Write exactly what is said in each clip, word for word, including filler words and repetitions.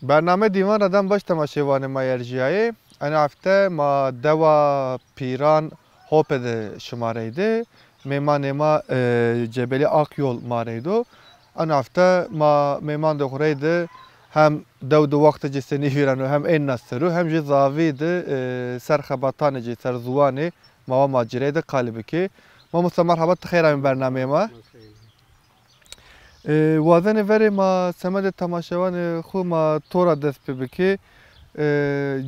Bername dîwan ra dem baş temaşevanê ma erjîyayê. Eno hefte ma dewa Pîran Hope de şima reyde. Mêmanê ma, e, Cebelî Akyol ma reydo. Eno hefte ma mêmandê xwu reyde hem dew de wextê ci senî vîreno, hem ên na ser o, hem jî zavî de, e, ser xebatanê ci, ser ziwanê ma wa ma ci reyde qalî bikê. Mamosta merheba, ti xeyr amê bernameyê ma. E, wazenê verê ma semedê temaşevanê xwu ma to ra dest pê bikê. E,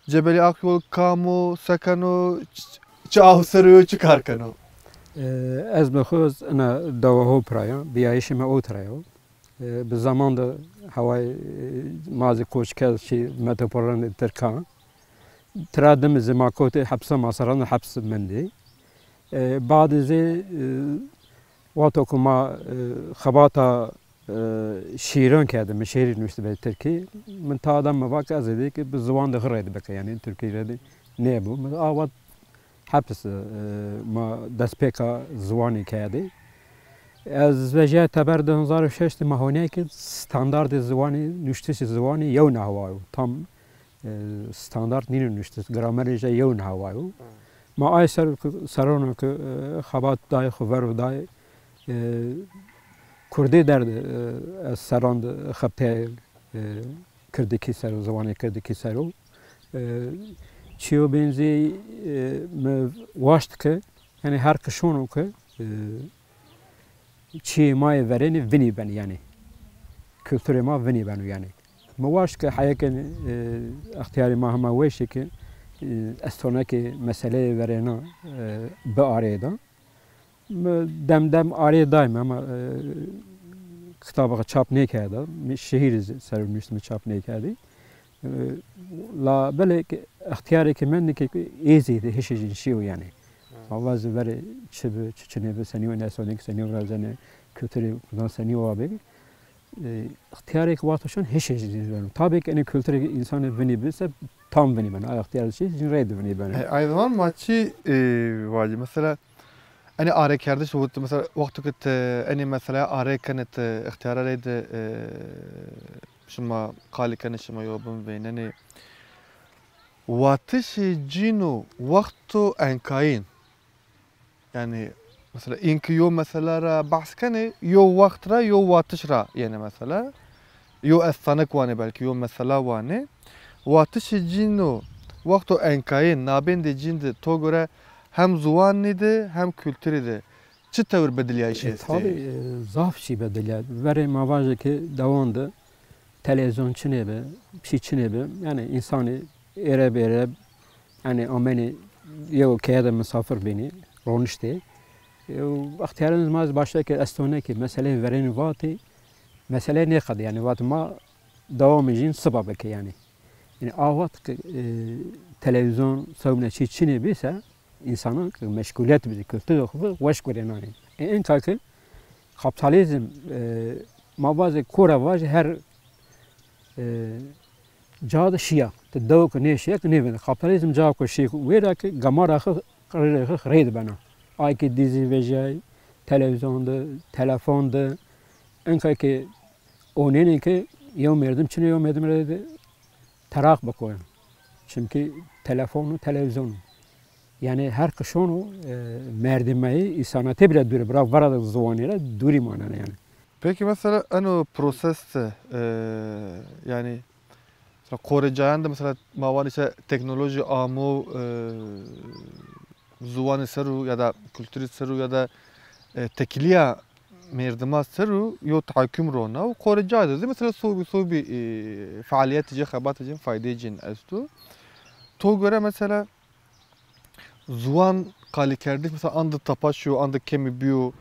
Cebelî Akyol kam o, se keno, ç-, çi aw ser o yo, çi kar keno? E, ez bi xwu ina dewa Hope ra ya, bîyayîşê mi ewt ra yo. E, bi zeman de hewayê, e, ma zî koç kerd şî metropolanê Tirkan. Tira dime zî ma kewtê hepse, ma serrandê heps mendî. E, badê zî, e, wexto ku ma, e, xebata, e, şîîran kerdîme, şîîrî nuştîme tirkî, mi ta dem mi va ke ez êdî ke bi ziwan de xwu reyde bike, yanî tirkî reyde nêbo. Mi a wext heps, e, ma destpêka ziwanî kerdî. Ez vejîya teber di hezar û şeş de ma honîya ke standardê ziwanî, nuştişê ziwanî yew nehwa yo. Tam e, standart nîno nuştiş, gramerê jê yew nehwa yo. Ma ay ser, serrano ke, e, xebat dayê xwu ver û dayê, e, kurdî der de, e, ez serran de xebiteyayê, e, kirdikî ser o, ziwanê kirdikî ser o. E, çîyo bên zî, e, mi waşt ke, yanî her qe şono ke, e, çîyê ma yê verênî vinî benî yanî. Kulturê ma vinî beno yanî. Mi waşt ke heyekên, e, extîyarê ma hema weş ê ke, e, estonekê meseleyê verêna, e, biarêda. Mi dem dem arê dayme ama, e, kitabê xo çap nêkerda. Mi şîîrî zî ser o nuştîme, çap nêkerdî. E, labelê ke extîyarê ke mendî ke ê zî de hişê ci şîyo yanî. Ha. Ma vajî verê çi bi, çi çinê bi, senî wina estonekî, senî wina zenê, kulturê kurdan senî wa bê. E, extîyarê ke wexto şon hişê ci beno. Tabî ke enê kulturê însanê vinî bi se tam vinî beno. Ay extîyar şî, jin reyde vinî beno. E, ay zaman ma çi, e, vajî, mesela, enê arêkerdiş wit, mesela, wexto ke ti enê mesela arê kenê, ti extîyara reyde, e, şima qalî kenê, şima yo bin veynenê. Watişê cîn û wexto enkayîn. Yanî, mesela, înke yo mesela ra behs kenê, yo wext ra, yo watiş ra yenê mesela. Yo estanek wanê belkî, yo mesela wanê. Watişê cîn û wexto enkayîn, nabên de cîn de to gore hem ziwanî de hem kulturî de çi tewir bedilîyayîş estê? E, tabî, e, zaf çî bedilîya. Verê ma vajê ke dewan de televîzyon çinê bi, çî çinê bi. Yanî însanî êreb êreb, yanî amenî yew keye de misafir bînî, roniştê. Yew extîyarên ma zî başta ke estonekî meseleyê verênî vatî, meseleyê nêqedî, yanî vatî ma dewamê jîn siba bike yanî. Yanî a wext ke, e, televîzyon, sewne çî çinê bî se, însanan ke meşgulîyet bidî, kulturê xo weş gurênanê. E, enka ke kapitalizm, e, ma vajê kore vajê her, e, ca de şîya. Ti dew ke nêşîya ke nêvênê. Kapitalizm ca ke şî wêra ke gemara xo, qirêrê xo reyde bena. Ay ke dîzî vejîyay, televîzyon de, telefon de, enka ke onênê ke yew merdim çinê yew merdim reyde teraq biko. Çimkî telefon û televîzyon o. Yanî her qe şono, e, merdimeyî, îsanatê bile dûrî, bira vera de ziwanî ra dûrî maneno yanî. Peki mesela eno proses de, e, yanî mesela qorê cayan de mesela ma vanê se teknolojî amo, e, ziwanî ser o ya da kulturî ser o ya da, e, tekîlîya merdima ser o yo tahakküm rona û qorê ca de zî mesela sobî sobî, e, fealîyetê ci, xebatê ci, faydeyê cin esto. To gore mesela ziwan qalîkerdiş mesela ande tapa şîyo, ande kemî bîyo,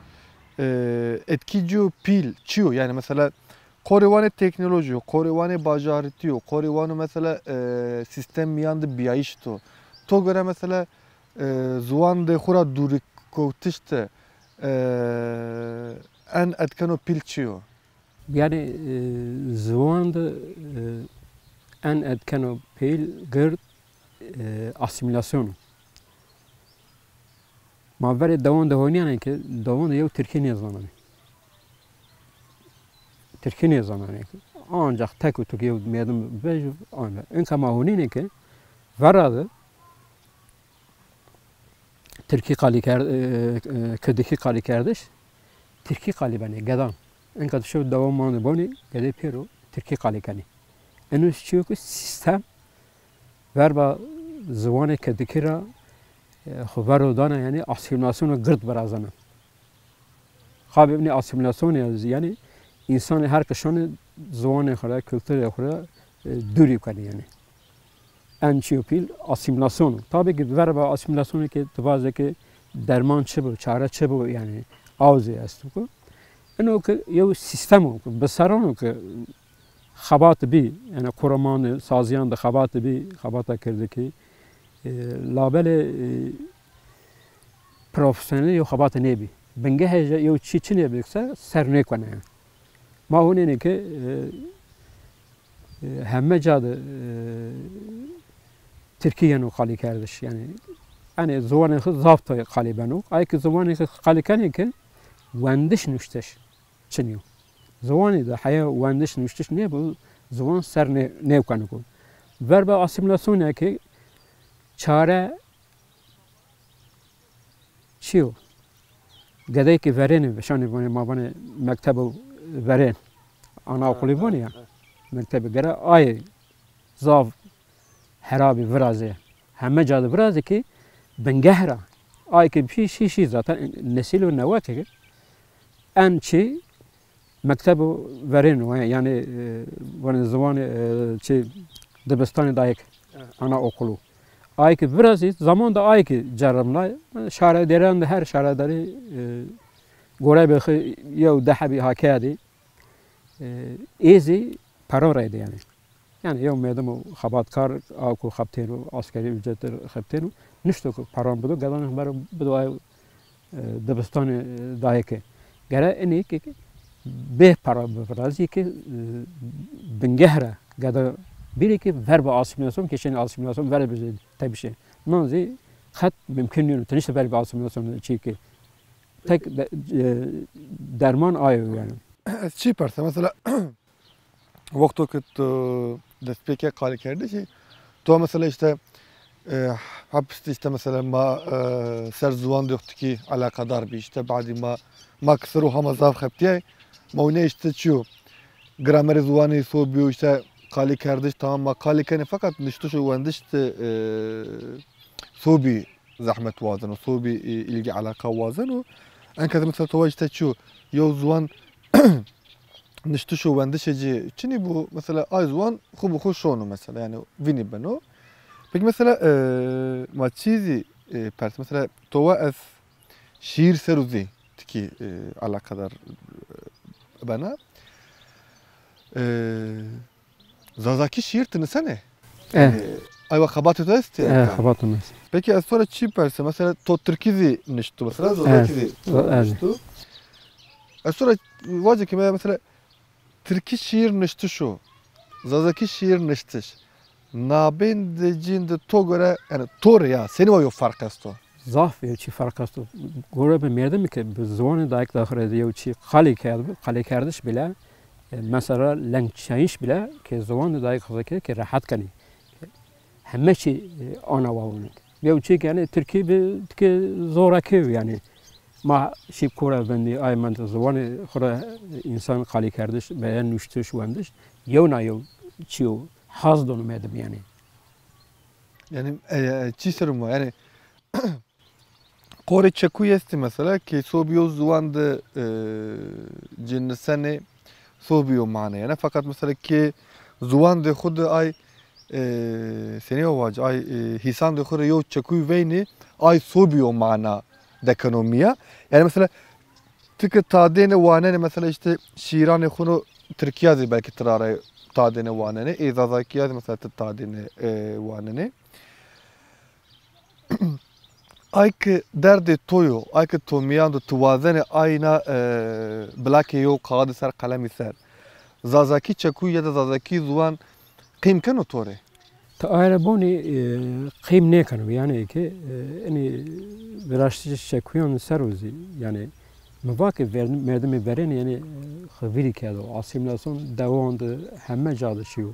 e, etkî ci yo pîl çi yo? Yanî mesela qorê wanê teknolojî yo, qorê wanê bajaritî yo, qorê wano mesela, e, sîstem mîyan de bîyayîş to. To gore mesela, e, ziwan de xwu ra dûrîkewtiş de, e, en etkeno pîl çi yo? Yanî, e, ziwan de, e, en etkeno pîl gird, e, asîmîlasyon o. Ma verê dewan de honîyanê ke dewan de yew tirkî nêzananê. Tirkî nêzananê. Ancax tek û tuk yew merdim vej, ancax. Inka ma hunînê ke vera de Tirkî qalî kerd-, e, e, Kirdikî qalî kerdiş, Tirkî qalî benê, gedan. Inka tu şew dewa mande bonî, gedê pêro Tirkî qalî kenî. Eno çîyo ke sîstem verba ziwanê Kirdikî ra, e, xo vero dana, yanî asîmîlasyona gird virazena. Xabê binê asîmîlasyonê ya zî, yanî însanê her qişanê ziwanê xo ra, kulturê xo ra, e, dûrî kenê yanî. En çîyo pîl asîmîlasyon o. Tabî ki verba asîmîlasyonê ke ti vazê ke derman çi bo, çare çi bo, yanî aw zî esto ku. Ino ki yew sîstem o ku, bi seran o ki xebat bî, yanî kuramandê, sazîyan de xebat bî, xebata Kirdikî. E, labelê, e, profesyonelî yew xebate nêbî. Bingehê je yew çî çinê bikse ser nêkene. Ma hunênê ke, e, e, heme ca de, e, Tirkî yeno qalî kerdiş. Yanî, enê ziwanê xo zaf tay qalî beno. Ay ke ziwanê xo qalî kenê ke wendiş nuştiş çinî yo. Ziwanî de heya wendiş nuştiş nêbo, ziwan ser nê-, nêkeno ku. Verba asîmîlasyonê ke çare çi yo? Gedeyê ke verêne, şanê vanê, ma vanê mektebo verên. Anaokulî vanê ya. Mektebê gere ayê zaf herabî virazê. Heme ca de virazê ke bingeh ra. Ay ke şî, şî, şî zaten nesîlo newe ke en çî mektebo verên o, yanî, e, vanê ziwanê, e, çi, dibistanê dayik, anaokulu. Ay ke virazî, zaman de ay ke ceribna, şaredêran de her şaredarî, e, gorebê xo yew di hebî hakeyadî, e, ê zî peran reyde yanî. Yanî yew merdimo xebatkar, a ku xebitêno, askerî ucretî xebitêno, nişto ku peran bido, gedanê xo bero bido ay, e, dibistanê, e, dayike. Gere inê ke bê pera bivirazî ke, e, bingeh ra geda bîrê ke verba asîmîlasyon, ke şinê asîmîlasyon verba tebişê. Nan zî qet mumkun nîyo. Ti nişte verba asîmîlasyon çî ke. Tek de-, e, derman ayo yanî. Ez çî perse, mesela, wexto ke tu destpêkê qalîkerdişî, to mesela îşte, e, hepsî îşte mesela ma, e, ser ziwan de yoktu ki alakadar bî. Îşte badî ma, ma ki ser o hema zaf xebitîyay, ma wîne îşte çi yo, gramerê ziwanî so bîyo, îşte qalîkerdiş tamam ma qalî kenê, feqet niştiş û wendiş de, e, so bî zehmet wazeno, so bî, e, îlgî eleqa wazeno. Enka mesela to va îşte çi yo, yew ziwan niştiş û wendişê ci çinî bo, mesela ay ziwan xwu bi xwu şono mesela, yanî vînî beno. Peki mesela, e, ma çî zî, e, pers, mesela to va ez şîîr ser o zî tikî, e, alakadar, e, bena. E, Zazakî şîîr ti nisenê? E. Yanî, aywa xebatê to estî? E, xebatê mi est. Peki ez to ra çî perse? Mesela to tirkî zî nişto, mesela zazakî zî nişto. Ez to ra vacê ke mesela tirkî şîîr niştiş û zazakî şîîr niştiş nabên de cîn de to gore, yanî to rê ya, senî wa yo ferq esto? Zaf yew çî ferq esto. Gore bi merdimî ke bi ziwanê dayik daxirê de yew çî qalî kerd-, qalîkerdiş bile, e, mesela lengçayîş bile ke ziwanê dayik xo ke, ke rehet kenî. Heme çî, e, ana wawonê. Yew çî ke yanî tirkî bi, ke zorakî yanî. Ma şî kore vindî, ay mend ziwanê xo ra însan qalîkerdiş, veya nuştiş, wendiş, yew na yew çîyo haz dono merdim yanî. Yanî, e, e, çî ser o ma, yanî, qorê çekuyî estî mesela, ke so bîyo ziwan de, e, ci nisenê, so bîyo maneyene. Feqet mesela ke ziwan de xwu de ay, e, senî wa vac, ay, e, hîsan de xwu rê yew çekuy veynî, ay so bîyo mana dekeno mîya. Yanî mesela ti ke tadêne wanenê, mesela îşte şîîranê xwu no tirkîya zî belkî ti ra rê tadêne wanenê, ê zazakîya zî mesela ti tadêne, e, wanenê. Ay ke derdê to yo, ay ke to mîyan do, ti wazenê ayna, e, bilakê yew kaxidî ser, qelemî ser, zazakî çekuyî ya da zazakî ziwan qîm keno to rê? Ti aye ra bonî, e, qîm nêkeno. Yanî ke, e, inî viraştişê çekuyan ser o zî, yanî Mi va ke ver-, merdimê verêne, yanî, e, xo vîrî kerdo. Asîmîlasyon dewan de heme ca de şîyo.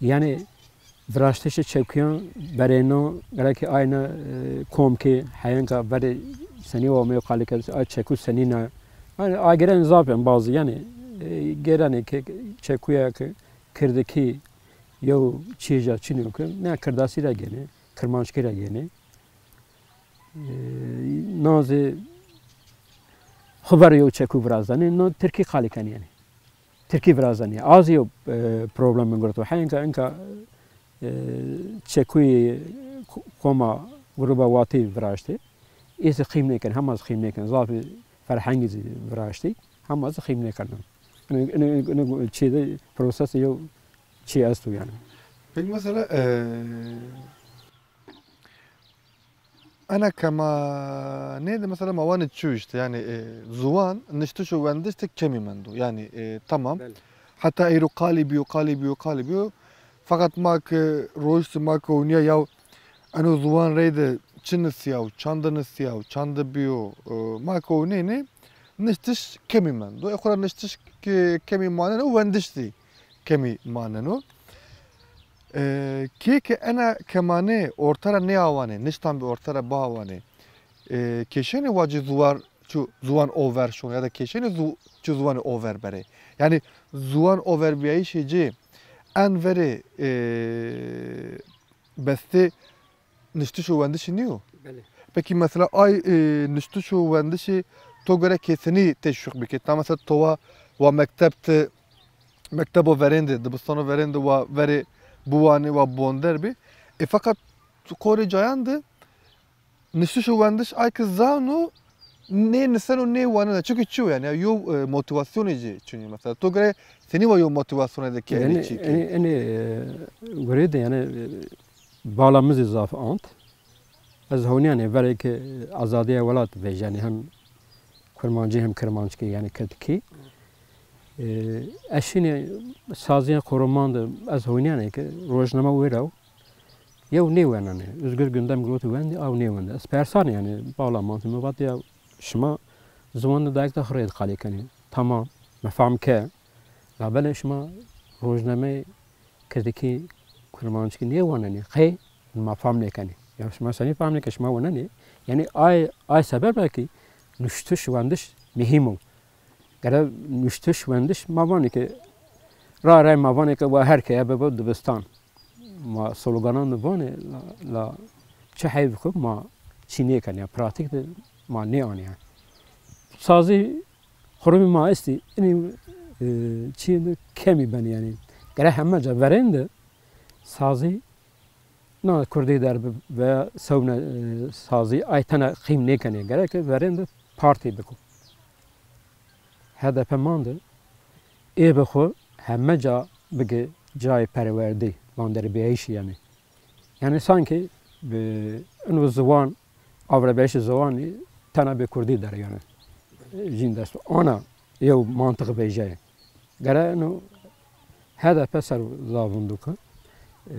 Yanî viraştişê çekuyan berêno, gerek ke ayna, e, kom ke heyenka verê senî wa meyo qalî kerdişî, ay çeku senî na. Yanî a gêrenê zaf yen bazî, yanî, e, gêrenê ke çekuya ke kirdikî yew çî ca çin o ke, ne kirdasî ra gênê, kirmanckî ra gênê. E, na zî xo ver yew çeku virazenê, no tirkî qalî kenê yanî. Tirkî virazenê. A zî yew, e, problem min girto. Heyenka enka, e, çekuyê ko-, koma gruba Watî viraştê. Ê zî qîm nêkenê, hema zî qîm nêkenê. Zafî ferhengî zî viraştê, hema zî qîm nêkenê. Ino, ino, ino çî de prosesê yew çî esto yanî. Peki mesela, e, Ena kemanê de mesela ma vanê çi işte, yanî, e, ziwan niştiş û wendiş de kemî mendo. Yanî, e, tamam. Belê. Heta eyro qalî bîyo, qalî bîyo, qalî bîyo. Feqet ma ke rojtî ma ke ewnîya yaw eno ziwan reyde çi nisîyaw, çand de nisîyaw, çand de bîyo, e, ma ke ewnênê niştiş kemî mendo. E, xora niştiş ke kemî maneno, wendiş zî kemî maneno. E, kê ke ena kemanê orte ra nêawanê, niştan bi orte ra biawanê, e, kêşenê wacî ziwan çu ziwan over şono ya da kêşenê zu-, çu ziwanê over berê. Yanî ziwan overbîyayîşê ci en verê, e, bestê niştiş û wendişî nîyo? Belê. Pekî mesela ay, e, niştiş û wendişî to gore kê senî teşwîq bikê? Ta mesela to wa, wa mekteb de, mektebo verên de, dibistano verên de wa verê biwanê, wa biwonder bî. E, feqet qorê cayan de niştiş û wendiş ay ke zano nêniseno, nêwaneno. Çunkî çi yo yanî, ya yew, e, motîvasyonê ci çin o mesela. To gore senî wa yew motîvasyonê de kerdê çî ke? Enê, enê, enê, e, gurê de yanî, e, bala mi zî zaf ant. Ez hewnîyanê verê ke azadîya welat vejîyanê, hem kurmancî hem kirmanckî, yanî kirdkî. E, ez şînê sazîya qoroman de, ez hewnîyanê ke rojname wêra o. Yew nêwenenê. Özgür Gündem girotî wendî, aw nêwendî. Ez persanê yanî, bala mantî mi vat ya şima ziwanê dayik de xo reyde qalî kenê. Tamam, mi fam ke. Labelê şima rojnameyê kirdkî, kurmanckî nêwanenê. Qey? Ma fam nêkenê. Ya şima senî fam nêkenê, şima wenenê. Yanî ay, ay sebeb ra kî nuştiş, wendiş muhîm o. Gere nuştiş, wendiş ma vanê ke ra ray ma vanê ke wa her keye bibo dibistan. Ma sloganan de vanê la, la çi heyf ke ma çî nêkenê, ya pratîk de ma nêanê ya. Sazî xurumî ma estî, inî, e, çî de kemî benê yanî. Gere heme ca verên de sazî, na kurdî der bi veya sewne, e, sazî ay tena qîm nêkenê. Gereke verên de partî biko. H D P mande, ê bi xwu heme ca bige cayê perwerdî, vanderbîyayîşî yanî. Yanî sankî bi ino ziwan, avrebeyişê ziwanî tena bi kurdî der yanî. Jîn dest ana yew mantiq vejîyayê. Gere ino H D P ser zaf vindo ke. E,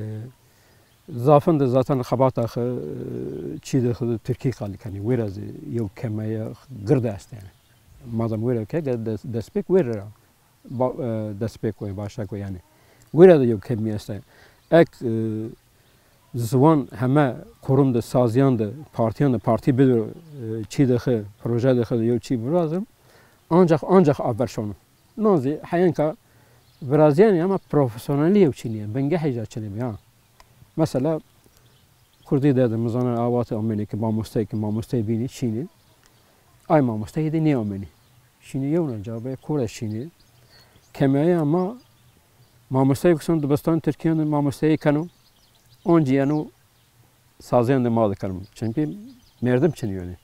zafin de zaten xebata xo, e, çî de xo de tirkî qalî kenê. Wêra zî yew kemeye girde estê yanî. Madem wêra ke, de-, des-, destpêk wêre ra. Ba-, e, destpêk o, başak o yanî. Wêra de yew kemî estê. Ek, e, ziwan heme qurum de, sazîyan de, partîyan de, partî bido, e, çî de xo, proje de xo de yew çî virazin. Ancax, ancax aver şono. No zî heyenka virazîyenê ama profesyonelî yew çinî yê, bingehê ca çinê bî ha. Mesela kurdî de de mi zanena awatê amenê ke mamosteyê ke mamosteyê bînî şînê. Ay mamosteyê de nêamenî. Şînê yewna ca be kore şînê. Kemeyê ama mamosteyê ke son dibistan Tirkîyan de mamosteyê keno. Oncî yeno sazîyan de ma de keno. Çimkî merdim çinî yonê.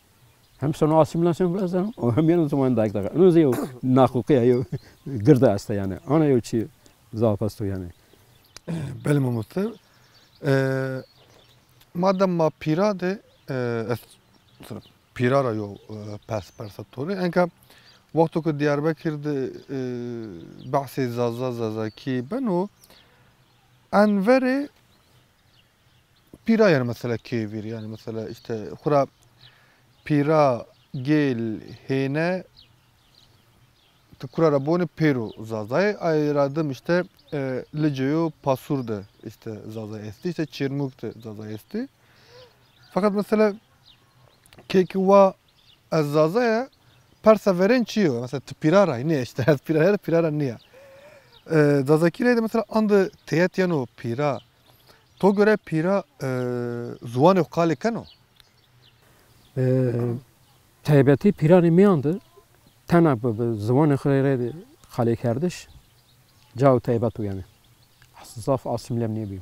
Hem sono asîmîlasyon virazeno, hem yeno ziwanê dayik de. Ino zî yew naqûqî ya, yew girde esta yanî. Ana yew çî zaf esto yanî. Belê mamoste. E, madem ma pîra de, e, ez pîra ra yew, e, pers persa to rê. Enka wexto ke Diyarbekir de, e, behsê Zaza, Zazakî beno, en verê pîra yanî mesela kê vîr, yanî mesela işte xura pîra Gêl, Hêne, ti kura ra bonê pêro Zazayê. Ay ra dim işte, e, Liceyo Pasûr de işte Zazay estî, işte Çêrmûg de Zazay estî. Fakat mesela kê ki wa ez Zazaya, persa verên çi yo? Mesela ti pîra ra yî? Nê, işte ez pîra ya, pîra ra nîya. E, Zazakî rê de mesela ande teyet yeno pîra. To göre pîra, e, ziwanê xo qalê keno? E, taybetî pîranê mîyan de tena bi, bi ziwanê xo rê de qalêkerdiş cao taybet o yanî. Zaf asîmle nêbîyo.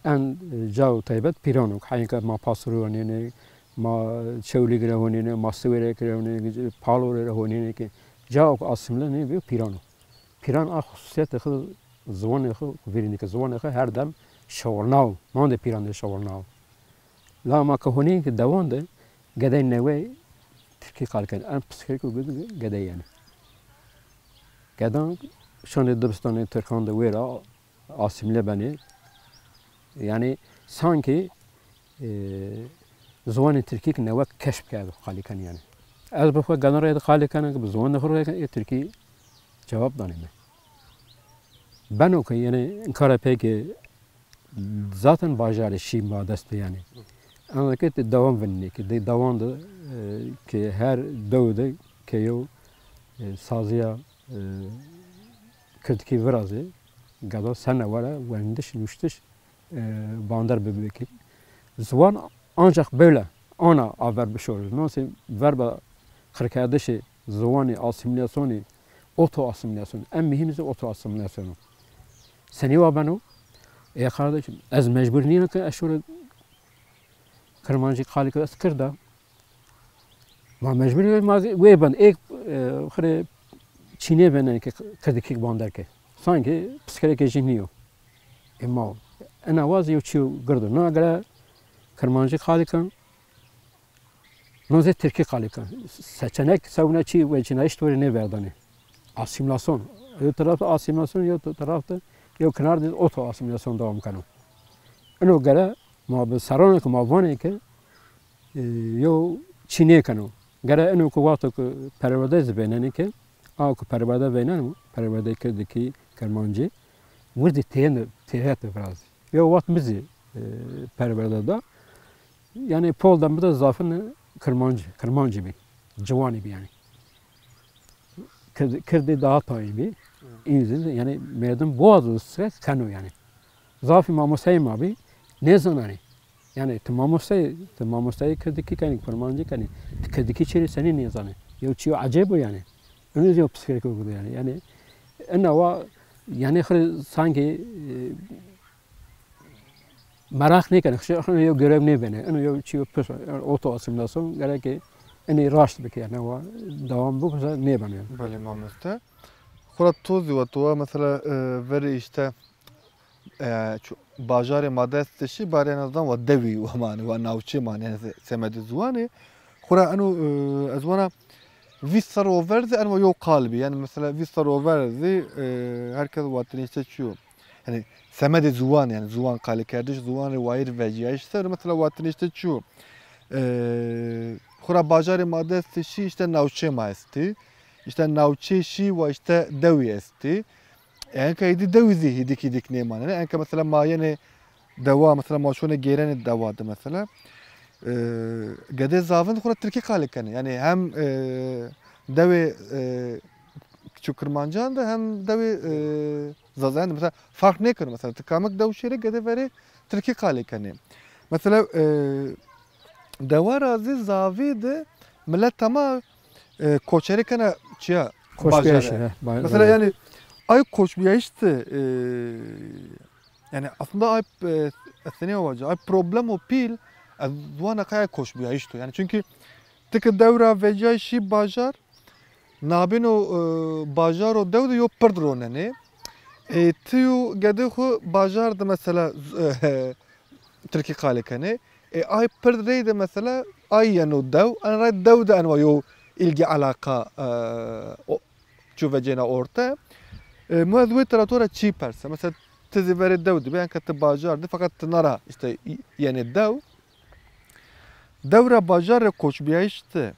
En, e, cao taybet pîran o. Heyîn ke ma Pasûrî ra honênê, ma Çewlîg ra honênê, ma Siwêrek ra honênê, Palorî ra honênê ke cao asîmle nêbîyo pîran o. Pîran a xususîyetê xo, ziwanê xo vîrînê ke ziwanê xo her dem şawirnao. Ma de pîran de şawirnao. La ma ke honî ki dewan de gedey newe tirkî qal kenê. En piskirêko gud gedey yanî. Gedan şanê dibistanê tirkan de wêra asîmle benê. Yanî sankî, e, ziwanê tirkî ki newe keşf kerdo, qalî kenê yanî. Ez bi xo gedan rê de qalî kena ki bi ziwanê xo rê tirkî cewab danê mi. Beno ke yanî inkara pê ke zaten bajarê şî ma dest de yanî. Ama ke ti dewan vinenê ke, di dewan de, e, ke her dew de ke yew, e, sazîya, e, kirdkî virazê, gada sene were wendiş, nuştiş, e, bander bibê ke. Ziwan ancax böyle ana aver bişorê. Nasıl verba qirkerdişê ziwanî, asîmîlasyonî, oto-asîmîlasyon. En muhîm zî oto-asîmîlasyon o. Senî wa beno? E kardeşim, ez mecbur nîya ke ez şore Kirmancî qalî ke ez kirda. Ma mecbur ma wê ben êk, e, xirê çînê vênenê ke kirdkî bander ke. Sankî piskirêkê jî nîyo. E ma ena wa zî yew çîyo gird o. Na gere Kirmancî qalî ken. No zî tirkî qalî ken. Seçenek sewna çî, weçînayîş to rê nêverdanê. Asîmîlasyon. Yew taraf de asîmîlasyon, yew taraf de yew kinar de oto-asîmîlasyon dewam keno. Ino gere ma bi serranê ke ma vanê ke, e, yew çî nêkeno. Gere ino ke wexto ke perwerde zî vênenê ke, a ke perwerde vêneno, perwerde kirdkî, kirmancî, wirdî têhete, têhete virazî. Yew wext mi zî, e, perwerde da. Yanî pol de mi de zafin kirmancî, kirmancî bî. Ciwanî bî yanî. Kird-, kirdî daha tayîn bî. Hı. În zî yanî merdim boğaz ulustre keno yanî. Zafî mamosteyê ma bî, nêzanenê. Yanî ti mamosteyê, ti mamosteyê kirdkî kenî, kirmancî kenî, ti kirdkî çi rê senî nêzanê. Yew çîyo ecêb o yanî. Ino zî yew piskirêko gird o yanî. Yanî ina wa yanî xirê sankî, e, meraq nêkenê, xişê xo yew görew nêbenê. Ino yew çîyo pis o. Yanî oto-asîmîlasyon gereke inî raşt bike yanî, wa dewam bikuse nêbeno yanî. Belê mamoste. Xora to zî wa to wa mesela, e, verê îşte, e, ço-, bajarê ma dest de şî, barê en azdan wa dewî wa manê, wa navçe manê, yanî se-, semedê ziwanê. Xora eno, e, ez wana vîst serr over zî eno yew qal bî. Yanî mesela vîst serr over zî, e, herkes watinê îşte çi yo. Yanî semedê ziwan, yanî ziwan qalîkerdiş, ziwan rê wayîr vecîyayîş ser, mesela watinê îşte çi yo. E, xora bajarê ma dest de şî, îşte navçeyê ma estî. Îşte navçeyê şî wa îşte dewî estî. Enka êdî dewî zî hîdik hîdik nêmanenê. Enka mesela ma yenê dewa, mesela ma şonê gêrenê dewa de mesela. E, gedê zafin de xo ra tirkî qalî kenê. Yanî hem, e, dewê, e, ço kirmancan de hem dewê, e, zazayan de. Mesela farq nêkeno. Mesela ti kamik dew şêrê gedê verê tirkî qalî kenê. Mesela, e, dewa ra zî zavî de milet tama, e, koçerî kena çiya, koçbîyayîş, bajare. He, ba-, mesela evet. Yanî ay koçbîyayîş de, e, yanî aslında ay, e, senî waca, ay problemo pîl, e, ziwana kaya koçbîyayîş de. Yanî çünkü ti ke dew ra vecîyay şî bajar, nabên o, e, bajar û dew de yew pird ronenê. E, ti yew gedê xo bajar de mesela, e, tirkî qalî kenê. E, ay pird reyde mesela ay yeno dew, en ray dew de enwa yew îlgî elaqa, e, o, ço vecêna orte. E, mi ez wê tira to ra çî persa. Mesela ti zî verê dew de bî, enka ti bajar de, feqet ti na ra îşte y-, yenê dew. Dewra bajar re koçbîyayîş de,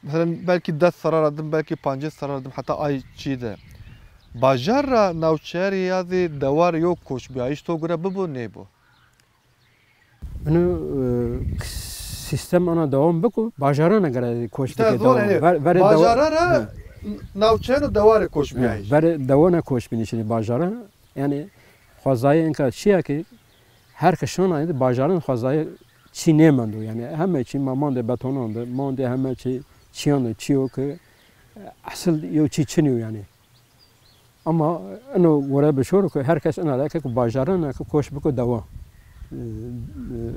mesela belkî des serra ra dim, belkî pancês serra ra dim, heta ay çî de. Bajar ra navçeyerî ya zî dewar yo koçbîyayîş to gure bibo nêbo? Ino, e, sîstem ana dewam biko, bajarana gere koç bike dewam. Ver-, verê dewa-, bajara ra navçeyeno deware koç bîyayîş. Verê dewana koç bînî şinî bajara. Yanî xwezayê enka çi ya ki her ke şona êdî bajaran xwezayê çî nêmendo. Yanî heme çî ma mandê betonan de, mandê heme çî çîyan de, çîyo ki esil yo çî çinî yo yanî. Ama ino gore bişoro ke her kes ina ra ke bajaran ke koç biko dewa. E, e,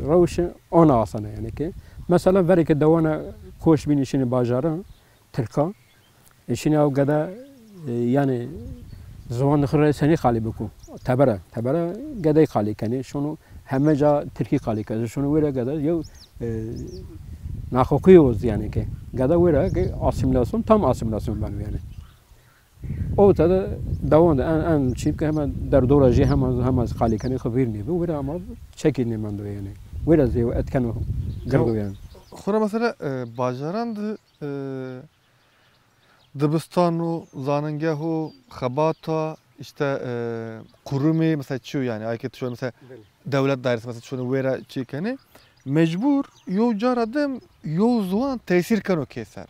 rewşe ona asane yanî ke. Mesela verê ke dewana koç bînî şinî bajaran, Tirka, e, şinî ew gede, e, yanî ziwan xo rê senî qalî biko. Tebere, tebere gedey qalî kenî. Şono heme ca tirkî qalî kenî. Şono wêre gede yew, e, naxoqî yo yanî ke. Gede wêre ke asîmîlasyon, tam asîmîlasyon beno yanî. O tede dewan de en, en çî ke hema derdora jî hema, hema qalî kenê xo vîr nêbi. Wira ama çekî nêmendo yanî. Wira zê etken o girdo yanî. Xora mesela, e, bajaran de, e, dibistan o, zaningeh o, xebata, işte, e, kurumî, mesela çi yo yanî, ay ke tu şo mesela dewlet dairesi mesela şunu wêra çî kenê. Mecbur yo cara dim yo ziwan tesîr keno kê ser.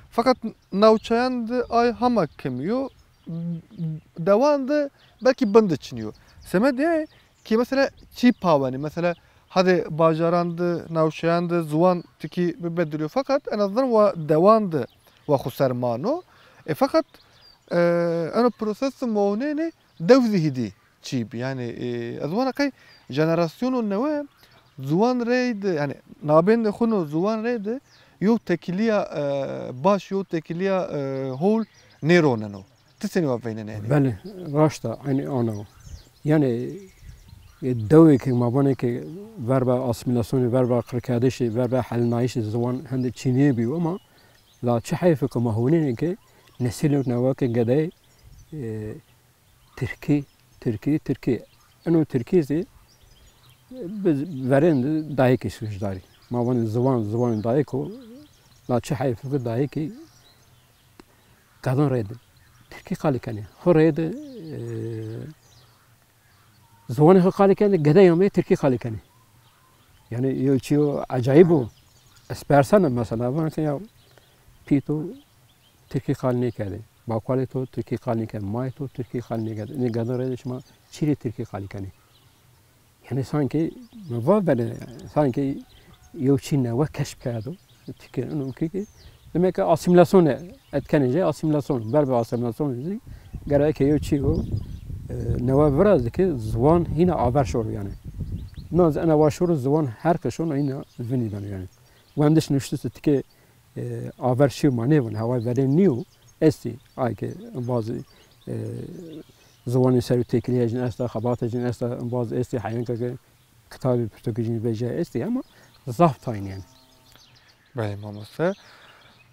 Fakat navçeyan de ay hema kemî yo, dewan de belkî bin de çinî yo. Semedê ki mesela çî pawenî, mesela hadê bajaran de, navçeyan de ziwan tikî bibedilîyo. Fakat en azından wa dewan de wa xo ser mano. E, fakat, e, eno proses de mownênê dew zî hîdî çî bî. Yanî, e, ez wana qey jenerasyono newe ziwan reyde, yanî nabêndê xo no ziwan reyde yo tekîlîya, e, baş, yo tekîlîya, e, hol nêroneno. Ti senî wa veynenê enê? Belê, raşt a, eynî ana wo. Yanî, e, dewê ke ma vanê ke verba asîmîlasyonî, verba qirkerdişî, verba helinayîşî ziwan hende çînîye bîyo ama la çi heyf ke ma honênê ke nesîlê newe ke gedey, e, Tirkî, tirkî, tirkî. Eno tirkî zî bi verên de dayikî sucdarî. Ma vanê ziwan, ziwanê dayik o. La çi heyf ke dayikî qedan reyde tirkî qalî kenê. Xo reyde, e, ziwanê xo qalî kenê, gedey ameyê tirkî qalî kenê. Yanî yo çîyo ecayîb o. Ez persena mesela, van ke ya pî to tirkî qalî nêkerdê. Bakalê to tirkî qalî nêkerdê. Mayê to tirkî qalî nêkerdê. Înê gedon reyde şima çî rê tirkî qalî kenê? Yanî sankî mi va bene, sankî yo çî newe keşf kerdo. Tirkî, ino ki, ki, demek ki asîmîlasyon etkenê jê, asîmîlasyon, verba asîmîlasyon zî, gereke yo çî o, e, newe virazî ki ziwan hîna aver şoro yanî. Na zî ena wa şoro ziwan her ke şono hîna vinî beno yanî. Wendiş nuştiş tikê, e, aver şîyo ma nêvon, heway verên nîyo, estî, ay ke bazı, e, ziwanê ser û têkilîye jin esta, xebate jin esta, bazı estî heyenka ke kitabê pirtokî jin vejîya estî ama zaf tayn yanî. Belê mamoste.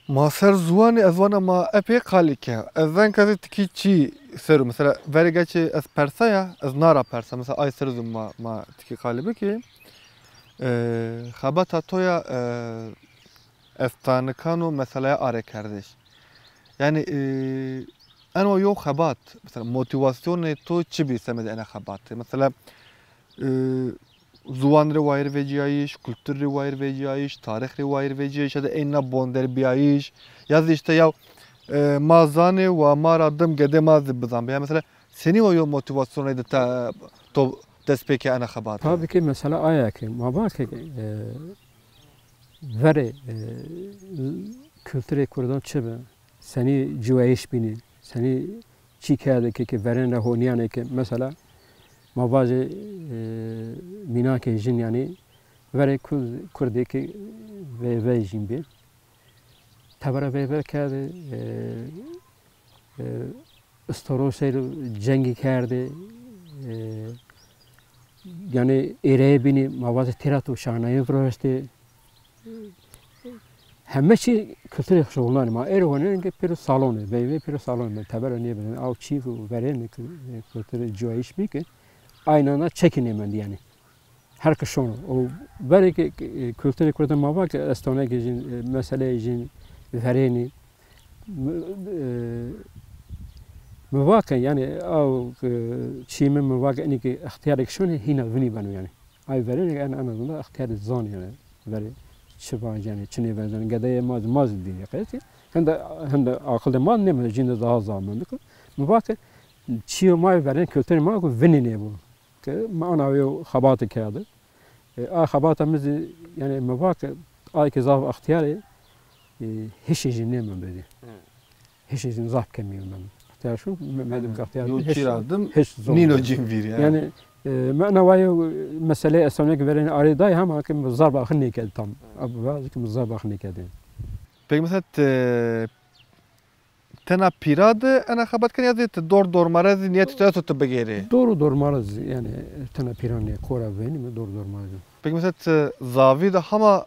Ma ser ziwanî ez vana ma epey qalî ke. Ez zenka zî tikî çî ser o. Mesela verê geçê ez persaya, ez na ra persa. Mesela ay ser zî ma, ma tikî qalî bikî. E, xebata to ya, e, estanikan û meselaya arekerdiş. Yanî, e, eno yo xebat, mesela motîvasyonê to çi bî semedê ena xebatî? Mesela, e, ziwan rê wayîr vecîyayîş, kultur rê wayîr vecîyayîş, tarîx rê wayîr vecîyayîş, ya da ey na bonderbîyayîş, ya zî îşte ya, e, ma zanê wa ma ra dim gedê ma zî bizan bî. Ya mesela senî wa yo motîvasyonê de te, to dest pê ke ena xebatî? Tabî ke mesela aya ke ma va ke, e, verê, e, kulturê kurdan çi bi? Senî ciwayîş bînî, senî çî kerdê ke, ke verên ra honîyanê ke, mesela, ma vajê, e, mînakê jin, yanî, verê ku-, kurdê ke veyve jin bî. Tebera veyve kerdê, e, e, istoron seyr cengî kerdê, e, yanî êreyê bînî, ma vajê tîrato şanayî viraştê. Heme çî kulturê xo şuxulnanê ma. Êro honenê ke pêro salon ê, veyvê pêro salon ê, tebera nêbeno. Aw çî ku verêne ke kulturê ciwayîş bî ke, ayna na çekî nêmendî yanî. Her ki şono. O verê ki, e, kulturê Kurdan ma va ki estonekê jin, e, meseleyê jin verênî. Mi, e, mi va ki, yanî, aw, e, çî mi, mi va ki, enî ki extiyarê ki şonê hîna vinî beno, yanî. Ay verênê en, en azından extiyarê zanî, yanî. Verê çi vajenê, çi nêvajenê. Gedeyê ma, ma zî dîyê qesî. Hende, hende aqil de ma nêmendo, jîn de daha zaf mendo ki. Mi va ki, çîyo ma verên kulturê ma ki vinî nêbo. Ki mi ana yew xebate kerdi. E, a xebata mi zî, yanî mi va ki ay ki zaf extiyar ê, e, hişê jî nêmendo zî. Hı. Hişê jî zaf kemî mendo. Extiyar şûn, me-, medim ki extiyar yo hiş, çî ra dim hiş zor nîno cin vîr yanî. Yanî, e, mi ana wa yew meseleyê estonekî verên arê day hema ki mi zerba xi nêkerd tam. Hı. Abi va ki mi zerba xi nêkerd. Peki mesela, e, tena pîra de ena xebat kenê ya zî ti dor dormare zî niyetê to esto ti bigêrê? Dor û dormare zî, yanî tena pîran nê, kora venîme dor dormare zî. Peki mesela ti zavî de hema,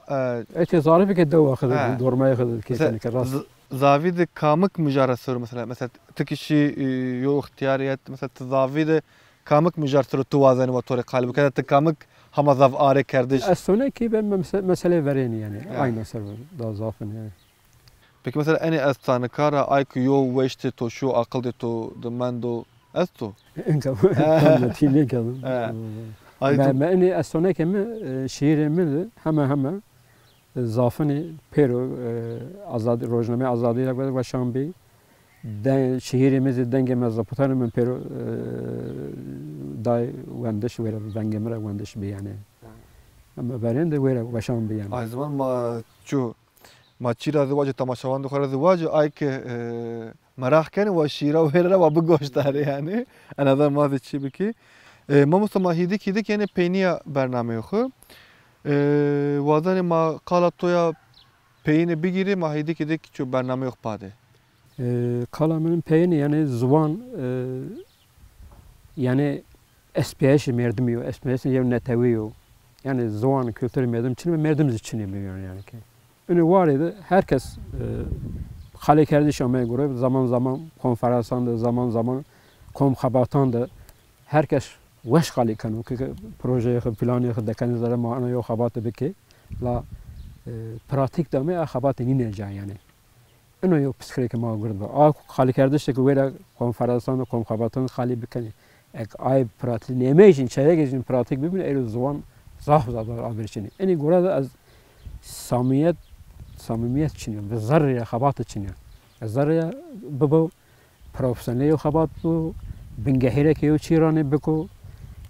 e, eke zarifê ke dewa xi de, he, dormayê xi de, mesela, kêfenê ke rast. Z-, zavî de kamik mijare ser o mesela? Mesela ti ki şî, e, yo ixtiyarîyet, mesela ti zavî de kamik mijare ser o ti wazenî wa to rê qalî bike, ti kamik hema zaf arê kerdiş? Estonekî ve mese-, meseleyê verênî yanî. Ya. Ayna ser o, daha zaf in yanî. Peki mesela enê estanika ra ay ki yo weştê to şîyo, aqildê to de mendo esto? Enka tam netî nêkerdim. He. Ay me, to me enê estonekê mi, e, şîîrê mi de heme heme, e, zafinî pêro, e, Azadî, rojnameyê Azadî ra weşan bî. De, şîîrê mi zî dengê mi zopitano mi pêro, e, day wendiş, wêra vengê mi ra wendiş bî yanî. Ama verên de wêra weşan bî yanî. Ay zaman ma çu Ma çî ra zî wacî, temaşevandê xo ra zî wacî, ay ke, e, meraq kenê wa şîîra wêre ra wa bigoştarê yanî. En azından ma zî çî bikî. E, mamosta, ma hîdik hîdik yenê peynîya bernameyê xo. E, wazenê ma qala to ya peyîne bigîrê, ma hîdik hîdik ço bernameyê xo padê. E, qala min peyîne yanî ziwan, e, yanî espîyayîşê merdimî yo, espîyayîşê yew netewî yo. Yanî ziwan, kulturê merdim çin bi, merdim zî çinê bi yanî ke. Inê warê de her kes, e, qalêkerdişî ameyê gore, zaman zaman konferansan de, zaman zaman kom xebatan de her kes weş qalî keno ke, ke projeyê xi, planê xi dekenê zere ma ena yew xebate bikê. La, e, pratîk de amê a xebate nînê ca yanî. Ino yew piskirêkê ma gird bi. A qalîkerdişê ke wêra konferansan de, komxebatan de qalî bikenê. Eke ay pratîk nêmeyê jîn, çeyegê jîn pratîk bibîn, êro ziwan zaf zaf aver çinê. Enî gore de ez samîyet, samîmîyet çinîyo, bi zerrî ya xebate çinîyo. Ez zerrî ya bibo, profesyonelê yew xebat bo, bingehî ra ke yew çî ranê biko.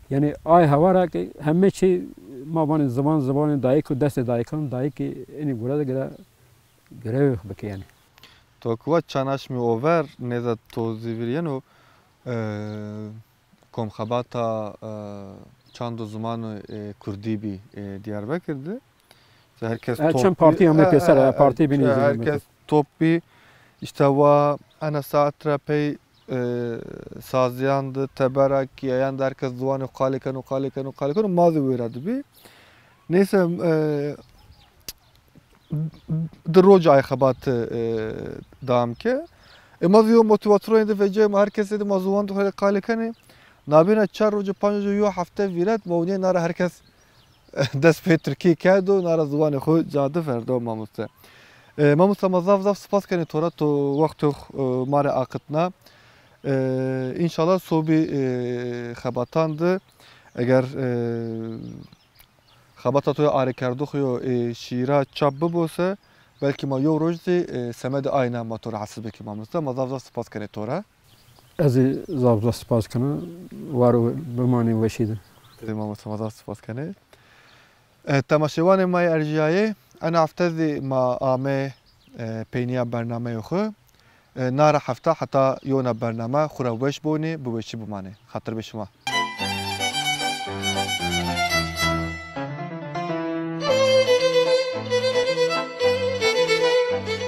Yanî ay hewa ra ke heme çî ma vanê ziwan, ziwanê dayîk û destê dayikan, dayîkî enî gore de gere Görevê xo bike yanî. To ki wa çanaşmî over nêza to zî vîr yeno, e, komxebata, e, çand û zimanê, e, kurdî bî, e, Diyarbekir de. Her kes, e, top çend bî, partî amey, e, pêser, e, e, partî bînî, e, her kes top bî. Îşte wa ena saet ra pey e, saziyan de, tebera, kîyeyan de her kes ziwanê xo qalî keno, qalî keno, qalî keno, ma zî wêra de bî. Neyse, e, di roc ay xebate, e, dewam ke. E, ma zî yo motivatorê de vecîyayê, ma her kesê de ma ziwan de xo rê qalî kenê. Nabêna çar roce, panc roce, yo hefte vîret, ma winîyê na ra her kes dest pê tirkî kerdo, na ra ziwanê xo ca de verdo mamoste. E, mamoste, ma zaf zaf spas kenê to ra, to wexto, e, ma rê aqitna. E, înşallah sobî, e, xebatan de eger, e, xebata to ya arêkerdoxî yo, e, şîîra çap bibo se, belkî ma yew roj zî, e, semedê ayna ma to ra hesil bikî mamoste. Ma zaf zaf spas kenê to ra. Ez zî zaf zaf spas kena. War û bimanê weşî de. Zî mamoste, ma zaf spas kenê. E, temaşevanê ma yê erjîyayê, ena hefte zî ma ame, e, peynîya bernameyê xo. E, na ra hefta heta yewna bername xo ra weş bonê, bi weşî bimanê. Xatir be şima.